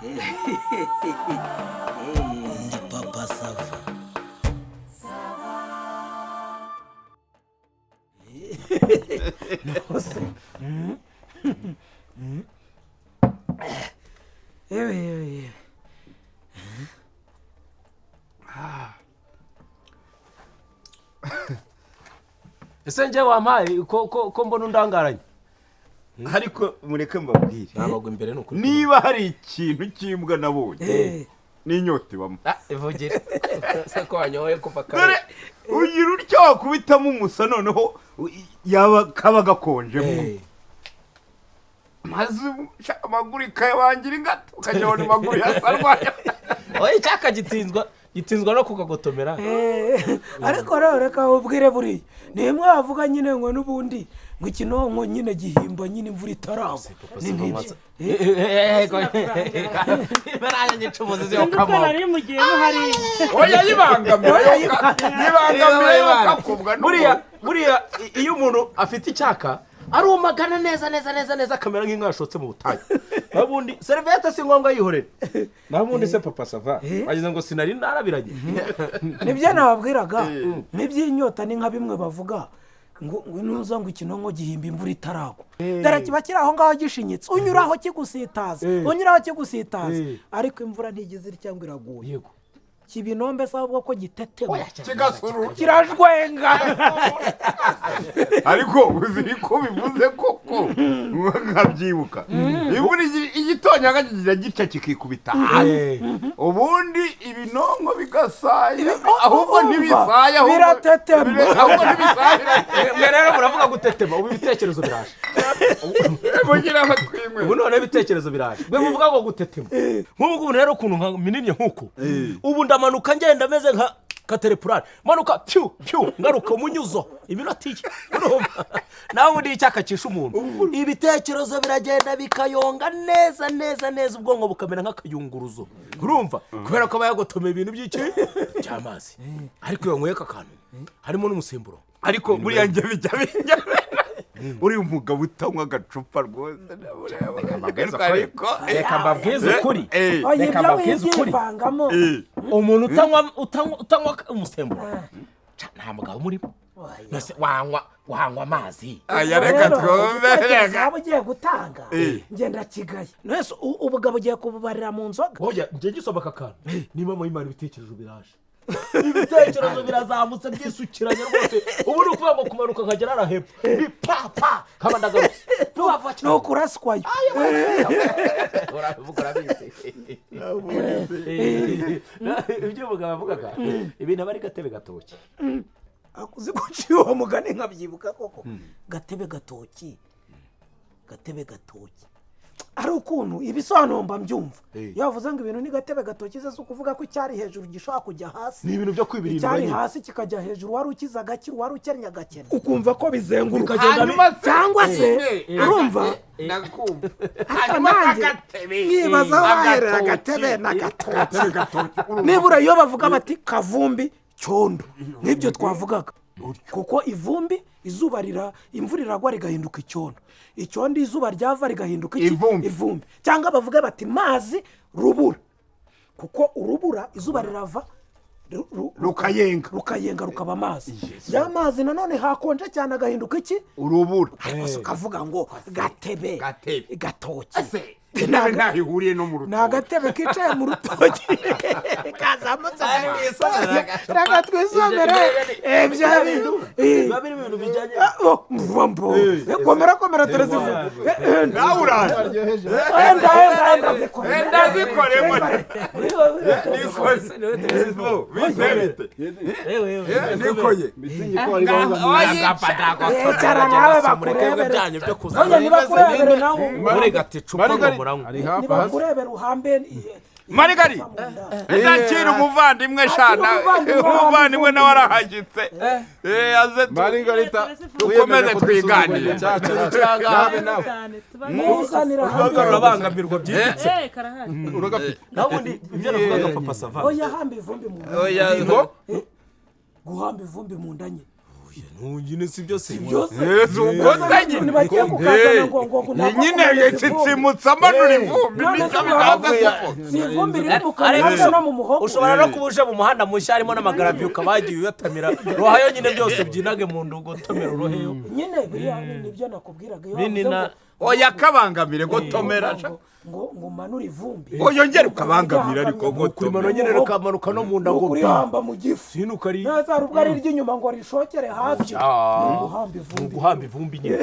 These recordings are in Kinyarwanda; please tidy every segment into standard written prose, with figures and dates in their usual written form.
Ndi Papa Sava. Yewe yewe yewe. Ese njye wampaye ko mbona undangaranye? Ariko mureke mbabwire. Nabagwa imbere ni ukuri. Niba hari ikintu cy'imbwa nabonye, n'inyota ibamo. Ivugire se ko wanyoye kuva Dore kare. Ugira utyo wakubitamo umusa, noneho yaba kaba gakonjemo, maze amaguru ikayabangira ingata, ukajya ubona amaguru yasarwaya. Oya, icyaka gitinzwa no kukagotomera. Ariko rero reka ubwire, buriya ni imwe wavuga nyine ngo n'ubundi ngo ikinonko nyine gihimba nyine imvura itaragwa, ni nk'ibyo. Nanjye nyica umuzizi. Sinzi uko nari mugiyemo hariya. Oya, yibangamira, yibangamira kakubwa. Buriya iyo umuntu afite icyaka arumagana neza neza neza neza, akamera nk'inka yashotse mu butayu. Naho ubundi seriviyete si ngombwa, yihorere. Naho ubundi se, Papa Sava, wagize ngo sinari narabiranye? Nibyo nababwiraga, n'iby'inyota ni nka bimwe bavuga ngo nuza ngo ikinonko gihimba imvura itaragwa. Dore kiba kiri aho ngaho gishinyitse, unyuraho kigusitaza, unyuraho kigusitaza, ariko imvura ntigize iri cyangwa iraguye, kiba inombe se ahubwo ko gitetema. Kigasurura. Kirajwenga. Ariko uzi ko bivuze koko nkabyibuka, imvura igitonyanga kigira gitya kikikubita hasi, ubundi ibinonko bigasaya, ahubwo Urumva, ntibisaya ahubwo biratetema. Ahubwo ntibisaya, biratetema. Mwe rero muravuga gutetema, ubu ibitekerezo biraje. Mugira aho twinywera. Ubu noneho ibitekerezo biraje. Mwe muvuga ngo gutetema, nk'ubu ngubu rero ukuntu nka minini nk'uku, ubu ndamanuka ngenda meze nka katerepurari, manuka pyu pyu, ngaruka umunyuzo iminota iyi. Urumva nawe ubundi icyaka cyishe umuntu, ibitekerezo biragenda bikayonga neza neza neza, ubwonko bukamera nk'akayunguruzo. Urumva, kubera ko aba yagotomeye ibintu by'iki by'amazi, ariko iyo wanyweye aka kantu harimo n'umusemburo. Ariko buriya njye bijya bijya, uriya umugabo utanywa agacupa rwose. Ariko Reka mbabwize ukuri. Oya, Reka ibyo mbabwize ukuri. wibyivangamo. Umuntu utanywa umusemburo, nta mugabo umurimo. Nose wanywa amazi? Aya, reka Rero, twumve. igitekerezo Reka. waba ugiye gutanga, ngenda kigaye nese ubugabo ugiye kububarira mu nzoga. Oya, njye gisoma aka kantu niba mu Imana, ibitekerezo biraje, ibitekerezo birazamutse byisukiranye rwose. Ubu ni ukuvuga ngo kumanuka nkagera hariya hepfo ni pa pa, nkaba ndagarutse vuba vuba Ni cyane. ukuraswayo. Urabivuga, urabizi. Ibyo umugabo avugaga, ibintu aba ari gatebe gatoki. Uzi ko uciye uwo mugani nkabyibuka koko? Gatebe gatoki, gatebe gatoki, ari ukuntu ibisobanuro mba mbyumva. Iyo bavuze ngo ibintu ni gatebe gatoki, se si ukuvuga ko icyari hejuru gishobora kujya hasi? Ni ibintu byo kwibirindura Icyari nyine. hasi kikajya hejuru, wari ukize agakira, wari ukennye agakena, ukumva ko bizenguruka. Bikagenda. Hanyuma se Cyangwa se urumva, Ndakumva. ariko nanjye nkibaza aho baherera agatebe n'agatoki. Nibura iyo bavuga bati kavumbi cyondo, nk'ibyo twavugaga, kuko ivumbi izuba rira, imvura iragwa rigahinduka icyondo, icyondo izuba ryava rigahinduka iki? Ivumbi. Ivumbi. Cyangwa bavuge bati mazi rubura, kuko urubura izuba rirava Rukayenga. Rukayenga rukaba amazi, ya mazi nanone hakonje cyane agahinduka iki? Urubura. Ariko se ukavuga ngo gatebe Gatebe. gatoki? Intebe ntaho ihuriye no mu Ni rutoki. agatebe kicaye mu rutoki kazamutse. Reka twisomere ibyo bintu. Biba birimo ibintu bijyanye. Mbo komera komera, turazivuga. Nawe uraje. Enda enda enda zikore. Enda zikoremo. Bite bite? Nikoye. Yicara nawe bakurebere. Byanyu byo kuzana. Oya, nibakurebere nawe. Murega ati cupa ngo muranywa. Ari hafi hasi. Nibakurebere uhambe. Marigari. Ndakira umuvandimwe shana. Akira umuvandimwe. Umuvandimwe nawe arahagitse. Aze Marigarita. Dukomeze twiganire. Nawe nawe. Cyane tuba Muzanira Urubuga hambe. rurabangamirwa byimbitse. Karahari. Uragafite. Naho ubundi ibyo navugaga, Papa Sava. Oya, hamba ivumbi mu nda. Oya. Ngo Guhamba ivumbi mu nda nye. Nyine si byose. Byose. Yezu, ubwo se nyine. Bagiye kukazana ngo ntabwo Nyine kumanura ivumbi. yitsitsimutse amanura ivumbi. None Nicyo se bikaza. Si ivumbi riri mu kanwa hasa no mu muhogo. Ushobora no kuba uje mu muhanda mushya harimo n'amagaraviye, ukaba wagiye uyatamira rohayo nyine, byose byinage mu ndugo, utamira uroheyo. Nyine biriya nibyo nakubwiraga iyo Nini wavuze Oya, kabangamire gotomera. ngo umanure ivumbi. Oya, ongera ukabangamira ariko. Kurimano gotomera. Nyine rukamanuka no mu nda ngo Kurihamba mu gifu. Sinuka ari Neza hari ubwo ari iry'inyuma ngo rishokere hasi, ni uguhamba ivumbi. Guhamba ivumbi nyine.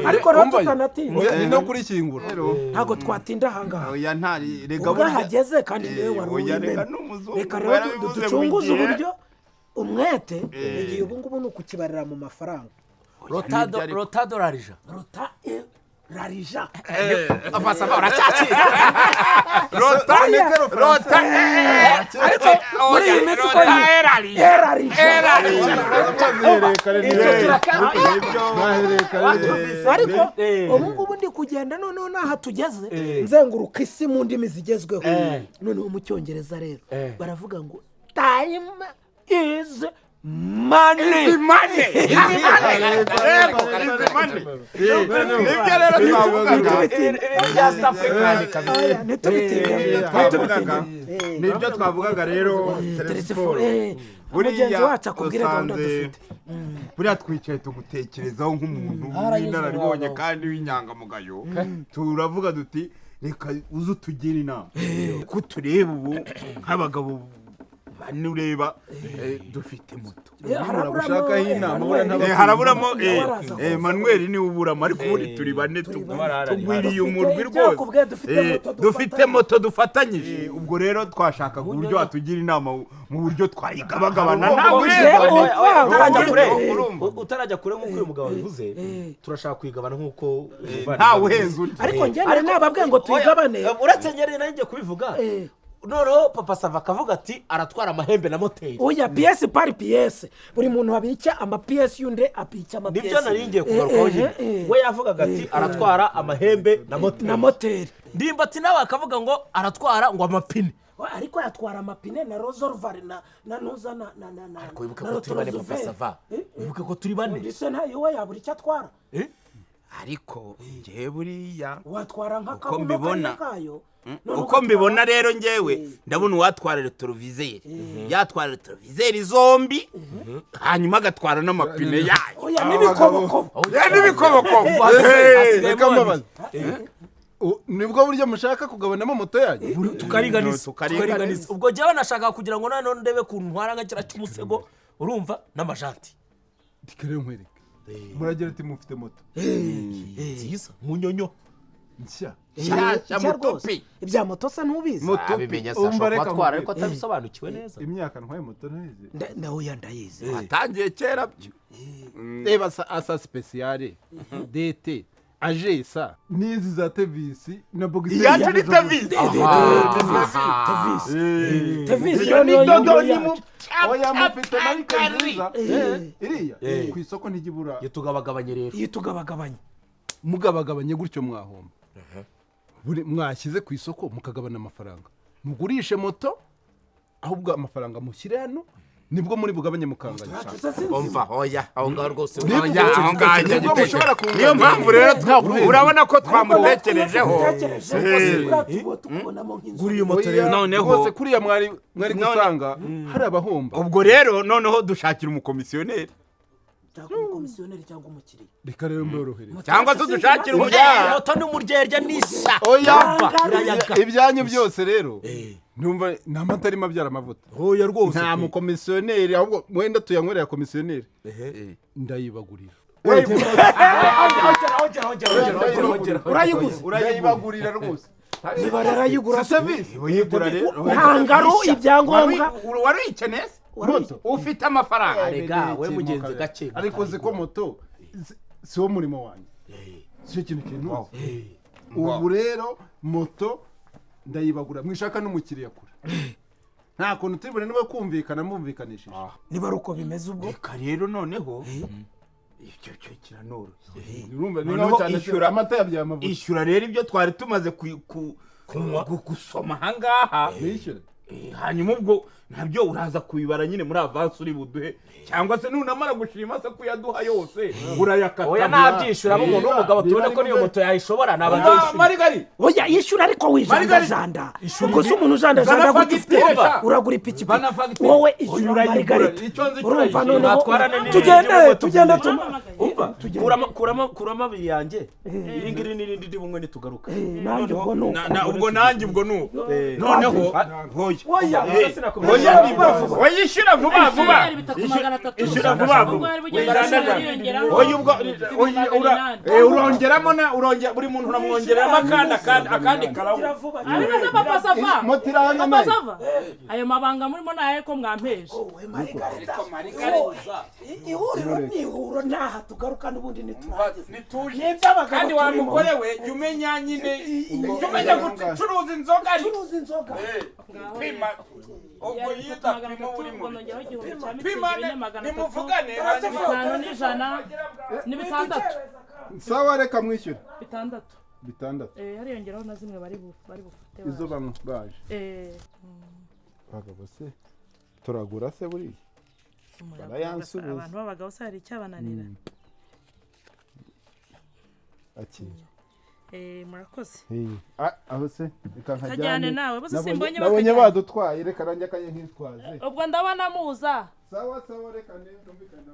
Ariko rero Umva, tutanatinda, ni no kurishyingura. ntabwo twatinda ahangaha. Oya, nta rega. Ubwo ahageze kandi niwe wari Oya, reka uwimena. n'umuzungu Reka rero yarabivuze mu ducunguze gihe. uburyo umwete igihe ubu ngubu ni ukukibarira mu mafaranga. Rotado rotado rarija. Ruta rarija. Afasaba uracyakira. Rota rota. Ariko muri iyi minsi uko Erarija. Erarija. Ariko ubu ngubu ndi kugenda noneho n'aha tugeze nzenguruka isi mu ndimi zigezweho. Noneho mu Cyongereza rero baravuga ngo "Time is money." Money, yego, is money. Nibyo rero twavugaga. Just African kabisa. Aya, ntitubitinde. Twavugaga. Ntitubitinde. Nibyo twavugaga rero, telesiporo. Mugenzi wacu akubwire gahunda dufite. Buriya twicaye tugutekerezaho nk'umuntu w'inararibonye kandi w'inyangamugayo, turavuga duti reka uze utugire inama, ko tureba ubu nk'abagabo bane ureba dufite moto. Haraburamo Gushakaho inama, Emmanuel. buriya Haraburamo Nawe araza kuza. Emmanuel niwe uburamo, ariko ubundi turi bane, tugwiriye Dufite umurwi ibyo rwose. nakubwiye, dufite moto Dufite moto dufatanyije. Ubwo rero twashakaga uburyo watugira inama mu buryo twayigabagabana nawe. Utarajya kure, Urumva. utarajya kure, nk'uko uyu mugabo abivuze, turashaka kuyigabana nk'uko Ntawe uhenze undi. Ariko njye nari nababwiye ngo tuyigabane. Oya, uretse nyine nanjye kubivuga, noneho Papa Sava akavuga ati aratwara amahembe na moteri. Oya, pièce par pièce, buri muntu abika amapiyesi, y'undi abika amapiyesi. Nibyo nari ngiye kugarukaho nyine. We yavugaga ati aratwara amahembe na moteri. Na moteri. Ndimbati nawe akavuga ngo aratwara ngo amapine. Ariko yatwara amapine na réservoir na nuza na Ariko wibuke na ko turi bane, Papa rétroviseur. Sava. Wibuke ko turi bane. Ndetse ntayo we yabura icyo atwara. Ariko njyewe buriya Watwara nk'akabuno mbibona. kariya kayo. None Uko ugatwara- mbibona rero, njyewe ndabona uwatwara rétroviseur yatwara rétroviseur zombi, hanyuma agatwara n'amapine yayo. Oya, n'ibikobokobo. N'ibikobokobo. Reka mbabaze. Nibwo buryo mushaka kugabanamo moto yanyu? Tukariganiza. Tukariganiza. Tukariganiza. Ubwo njyewe nashakaga kugira ngo noneho ndebe kuntu ntwara nka kiriya cy'umusego, urumva, n'amajanti. Reka rero nkwereke. Muragira ati mufite moto Nziza munyonyo. Nshya. Nshyashya. Nshya rwose. Motopi. Ibya moto se ntubizi? Moto. Abimenya se Umva, ashobora reka kuba atwara ariko nkubwire. atabisobanukiwe neza. Imyaka ntwaye moto ntizi. Oya, ndayizi. Atangiye kera byo. Reba asa spéciale DT ajesa n'izi za tevisi na bogiseri. Iyacu ni tevisi. Tevisi, tevisi. Iyo ni Niyo dodo yacu. ni mu Oya, mufite marike nziza iriya ku isoko ntijya Iyo tugabagabanye rero. Iyo tugabagabanye. Mugabagabanye gutyo mwahomba. Buri mwashyize ku isoko mukagabana amafaranga, mugurishe moto, ahubwo amafaranga mushyire hano, nibwo muri bugabanye mukanganya. Umva, oya, aho ngaho rwose. Nibwo Oya, aho ngaho njya nibwo mushobora gitekerezo. kunganya. Niyo mpamvu rero Ntabwo urabona ko twamutekerejeho. Tukubonamo nk'inzu. Gura iyo moto Oya, rero. Noneho- rwose kuriya mwari gusanga hari abahomba. Ubwo rero noneho dushakira umukomisiyoneri. Cyangwa umukomisiyoneri cyangwa umukiriya. Reka rero mborohereze. Cyangwa se dushakire Oya, umujyana. moto ni umuryerya n'ishya. Oya, Irayaga. ibyanyu byose rero numva ni amata arimo abyara amavuta. Oya rwose. Nta mukomisiyoneri, ahubwo wenda tuyanywerera komisiyoneri, ndayibagurira. Urayiguze? Ndayibagurira rwose. Niba rero ayigura Si serivisi. Uyigura rero. Nta ngaru, ibyangombwa. Wari uyikeneye se? Moto. Ufite amafaranga. Arega, we mugenzi gake. Ariko uzi ko moto si wo murimo wanjye, si cyo kintu kintuze. Ubu rero moto ndayibagura, mwishaka n'umukiriya kure, nta kuntu turi bune niba kumvikana mwumvikanishije. Niba ari uko bimeze ubwo. Reka rero noneho ibyo cyo kiranoroshye. Urumva ni Noneho nkaho cyane ishyura- amata yabyaye amavuta. Ishyura rero ibyo twari tumaze gusoma ahangaha. Nishyure. Hanyuma ubwo nabyo uraza kubibara nyine muri avance uri buduhe, cyangwa se nunamara gushima se kuyaduha yose urayakata. Oya, nabyishyura abo umuntu w'umugabo tubona ko niyo moto yayishobora nabanza yishyura. Marigari. Oya, yishyura ariko wijandajanda. Ubwo se umuntu ujandajanda Zana gutya ufite fagitire, sha. uragura ipikipiki? Zana fagitire. Wowe ishyura, Urayigura. Marigarita. Icyo nzi cyo Urumva? urayishyura. Noneho Natwarane n'ibindi tugende by'imoto. Tugende. Umva, kuramo kuramo abiri yanjye, iri ngiri n'irindi ndi bumwe nitugaruka. Nanjye ubwo ni uko. Ubwo nanjye ubwo ni uko noneho. Oya. Oya, oya, ishyura vuba vuba. Bitatu 300. Ishyura vuba vuba. Ubwo hari bugende yiyongeraho. Oya, ubwo oya, urongeramo na urongera buri muntu uramwongereramo akandi karabu. Ariko se Papa Sava, Moto irahanye Papa nayo. Sava, ayo mabanga murimo ni ayahe ko mwampeje? Wowe Marigarita, ihuriro ni ihuro, ntaha tugaruka n'ubundi ntiturangize. Nituje. Ni iby'abagabo Kandi wa turimo. mugore we, jya umenya nyine, jya umenya gucuruza inzoga ariko Curuza inzoga. Pima ubwo Yari bitatu yita magana pima atatu, uri ubwo mu nongeraho igihumbi cya mitsingi, pima 4 300, nimuvugane. 5 n'ijana ni 6. Sawa, reka mwishyure. 6. 6. Hariyongeraho na zimwe bari bufate Izo baje. banywa baje. Bagabo se turagura se buriya? Barayansubiza. Abantu b'abagabo se hari icyabananira? Akira. Murakoze. Ah, aho se reka Kajyane nkajyane. nawe, bose simbonye Nabonye bakajyana. badutwaye, reka nanjye akanye nkitwaze. Ubwo ndabona muza. Sawa sawa, reka numvikana.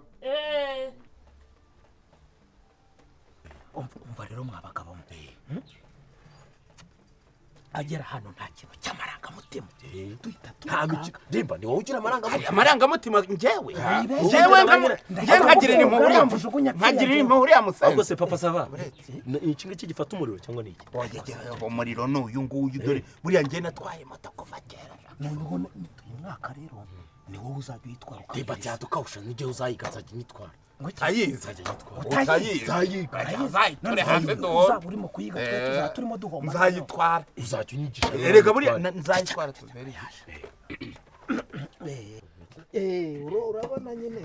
Umva rero mwa bagabo mwe. Agera hano nta kintu cy'amarangamutima, duhita Nta mikino rimba, ni wowe ugira amarangamutima. Amarangamutima njyewe? Wibeshye. Njyewe njyewe nkagirira impuhwe uriya, nkagirira impuhwe uriya Ahubwo musenzi. se Papa Sava, ni iki ngiki gifata umuriro cyangwa ni iki? Oya, jyewe umuriro ni uyu nguyu. Dore buriya njye natwaye moto kuva kera. Noneho uyu mwaka rero ni wowe uzajya uyitwara Rimba ukabiriza. byadukawusha n'igihe uzayiga nzajya nyitwara. Utayizi? Nzajya nyitwara. Utayizi? Nzayiture hasi duhore. Uzaba urimo kuyiga, twe tuzaba turimo duhomba. Nzayitwara. Uzajya unyigisha. Erega buriya nzayitwara tubere. Urabona nyine.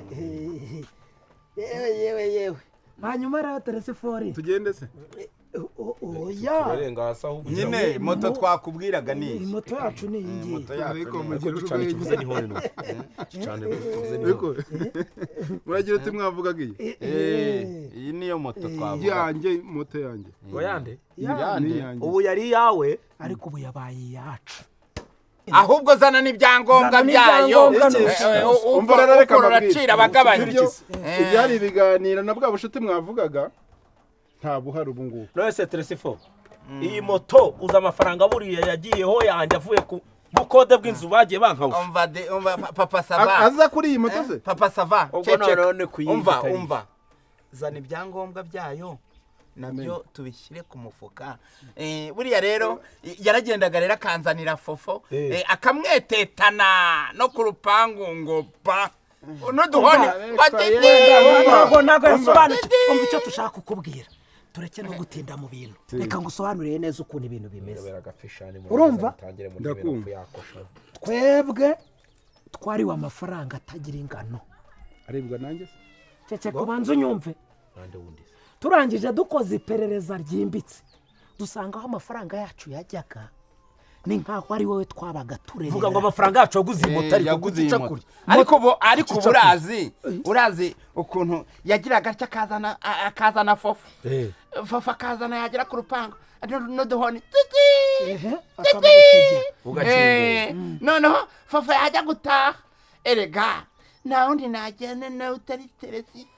Yewe yewe yewe, hanyuma rero Telesifori. Tugende se? Oya. Turenga hasi ahubwo. Nyine moto twakubwiraga ni iyi. Moto yacu ni iyi ngiyi. Moto yacu Ariko ni iyi. mugira Gicana kivuze urwenya. ni hone nuko gicana kivuze ni Ariko hone. muragira uti mwavugaga iyi? Iyi niyo moto twavuga. Yanjye, moto yanjye. Oyande. Ni iyanjye. Ubu yari iyawe. Ariko ubu yabaye iyacu. Ahubwo zana n'ibyangombwa Zana byayo. n'ibyangombwa. Umva rero, reka Ukora mbabwire. uracira abagabanya. Ibyo ibyari ibiganiro na bwa bushuti mwavugaga nta buhari ubu ngubu. None se Telesifo, iyi moto uza amafaranga buriya yagiyeho yanjye avuye ku bukode bw'inzu bagiye bankawusha? Umva de, umva Papa Sava. Aza kuri iyi moto se? Papa Sava. Ubwo Ceceka. noneho ni kuyiga Umva. itari. Umva, zana ibyangombwa byayo nabyo tubishyire ku mufuka. Buriya rero yaragendaga rero akanzanira fofo, akamwetetana no ku rupangu ngo pa n'uduhoni batete. Ntabwo yasobanukiwe. Umva icyo dushaka kukubwira, tureke no gutinda mu bintu, reka ngusobanurire neza ukuntu ibintu bimeze. Urumva? Ndakumva. Twebwe twariwe amafaranga atagira ingano. Aribwa nanjye se? Ceceka ubanza unyumve. Turangije dukoze iperereza ryimbitse, dusanga aho amafaranga yacu yajyaga ni nk'aho ari wowe twabaga Vuga ngo turerera. amafaranga yacu yaguze iyi moto, ariko Yaguze iyi kugica moto. kure. Ariko ubu urazi ukuntu yagiraga atya akazana fofo. Fofo akazana, yagera ku rupangu n'uduhoni titi Ehe, titi. akamusigira. Noneho fofo yajya gutaha, erega nta wundi najyana nawe utari Telesifo.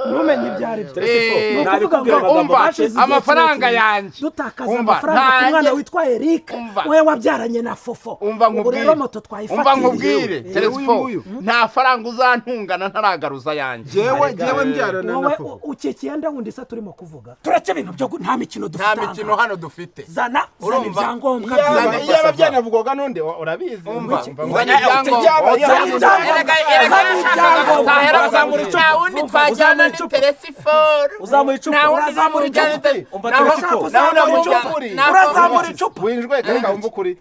Ntumenye ibyo ari byo. Eh, Ni ukuvuga ngo Nabikubwira amagambo umva hashize igihe amafaranga kirekire yanjye dutakaza Umva, amafaranga ku mwana witwa Eric, Umva. we wabyaranye na fofo. Umva Ubu nkubwire. rero moto Umva twayifatiriye. nkubwire, Telesifo, nguyu. nta faranga uzantungana ntaragaruza yanjye. Jewe mbyarana na Wowe fofo. ukikiye nde wundi se turimo kuvuga? Tureke ibintu byo nta mikino dufite Nta aha mikino ngaha. hano dufite. Zana zana Urumva? ibyangombwa Yaba byawe. iyaba byanavugwaga n'undi urabizi. Umva, Umva, zana ibyangombwa. Zana ibyangombwa. Erega erega Zana ibyangombwa. Tahera Uzamura icupa. nta wundi twajyana ni Telesiforo. Uzamura icupa. Nta wundi Urazamura tujyana icupa. ni Umva naho- Telesifo. naho Uzamura namujyana- icupa. naho- Urazamura icupa. Winjwe, reka wumve ukuri.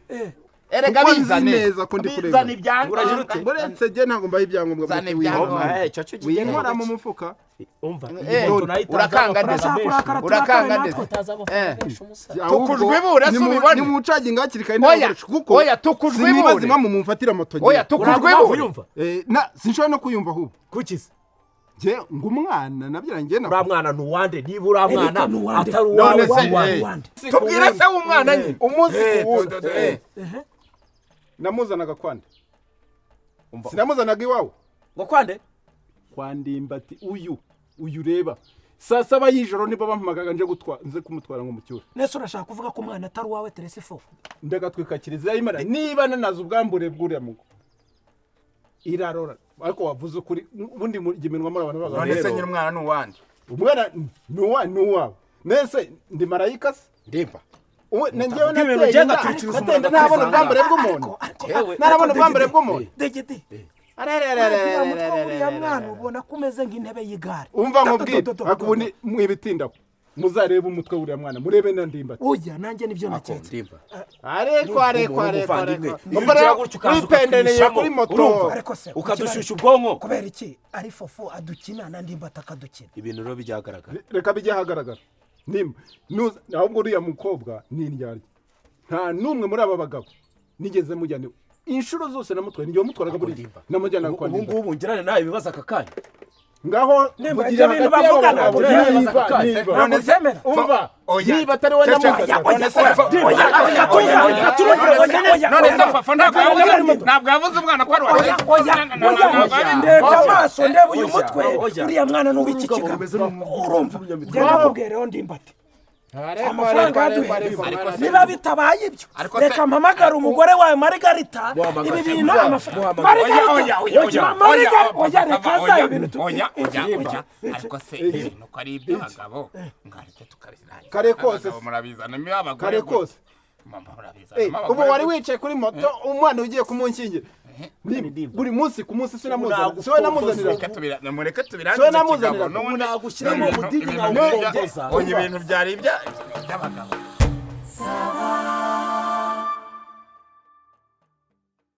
Erega Kuko nzi bizane. neza ko ndi Bizane kurengana. ibyangombwa. Uretse jye ntabwo mbaha ibyangombwa Zana byo ibyangombwa. winkora. Icyo cyo kigenda Winkora mu mufuka. Umva, Eh, moto nayo itanze urakanga amafaranga ndetse. Urashaka menshi. kurakara Urakanga turakare ndetse. natwe. Itazi amafaranga menshi umusaza. Tukujwibure se ubibone. Nimucaginga hakiri kare Oya, ntagukoresha kuko oya, tukujwibure. sinibaza impamvu mumfatira moto njye. Oya, tukujwibure. Uyumva? Na sinshobora no kuyumva ahubwo. Kuki se? Njye ngo umwana nabyara njye na Uriya mwana ni uwande, niba uriya mwana Eriko ni uwande. atari uwawe None se, ni uwande. Uwande. Tubwire se w'umwana nyine. Umunsi ku wundi. Namuzanaga kwande. Sinamuzanaga iwawe. Ngo kwande? Kwa Ndimbati uyu ureba. Saa 7 y'ijoro nibo bampamagaga nje gutwa nze kumutwara ngo mucyure. Nese urashaka kuvuga ko umwana atari uwawe Teresifo? Ndagatwika kiliziya y'Imana niba nanaza ubwambure bw'uriya mugo. Irarora ariko wavuze ukuri ubundi giminwa muri abantu None se b'abagabo. nyine umwana ni uwande? Umwana ni uwawe. Nese ndi marayika se? Ndimba. Njyewe ibintu nateye ugenda inda, tuciriza nateye inda umuntu ntabona akizana. ubwambure bw'umuntu. Narabona ubwambure bw'umuntu. Degede. Uriya mutwe w'uriya mwana ubona ko umeze nk'intebe y'igare. Umva nkubwire, ariko ubundi mwibitindaho. Muzarebe umutwe w'uriya mwana, murebe na Ndimbati. Ujya nanjye nibyo naketse. Ndimba. Ariko ariko ariko Umuvandimwe. ariko. Iyo Ubwo ugira rero gutyo ukaza wipendeneye ukatwishamo, kuri moto. urumva? Ariko se Ukadushyushya ubwonko. Kubera iki ari Fofo adukina na Ndimbati akadukina? Ibintu rero bijya ahagaragara. Reka bijye ahagaragara. Nimba ahubwo uriya mukobwa ni indyarya. Nta n'umwe muri aba bagabo nigeze mujyana iwe. Inshuro zose namutwaye nijye wamutwaraga buriya. Namujyanaga kwa Ubu Ndimbati. ngubu ngirane nawe ibibazo aka kanya. Ngaho Nimba mvugira ibyo bintu hagati y'aba bavugana, bagabo, tugirane niba, ibibazo aka kanya. niba. Ntabwo byemera. Umva, Oya. niba atari we Ceceka. namuzanaga. None se Oya, oya, oya, oya, oya, None se oya. Fafa ntabwo yavuze umwana ko ari uwawe. Oya, oya, oya, ndebye amaso ndebe uyu mutwe oya. uriya mwana ni uw'iki kigabo. Urumva ngenda nkubwire rero Ndimbati amafaranga yaduhereza niba bitabaye ibyo Ariko se- reka mpamagare umugore wawe Margarita. Ibi bintu amafaranga Margarita, oya, Margarita, oya, reka za ibintu Oya, oya, oya. Ariko se ibintu ko ari iby'abagabo mwareke tukabirangiza. Kare kose. Abagabo murabizana niba abagore Kare gutya. kose. Mama murabizana. Ubu wari wicaye kuri moto umwana ugiye kumunkingira. Buri munsi ku munsi sinamuzana. Siwe namuzanira. Mureke tubirangize Siwe namuzanira. kigabo. N'ubundi Nagushyiramo umudigi ibintu nkawukongoza. oya, ibintu byari iby'abagabo.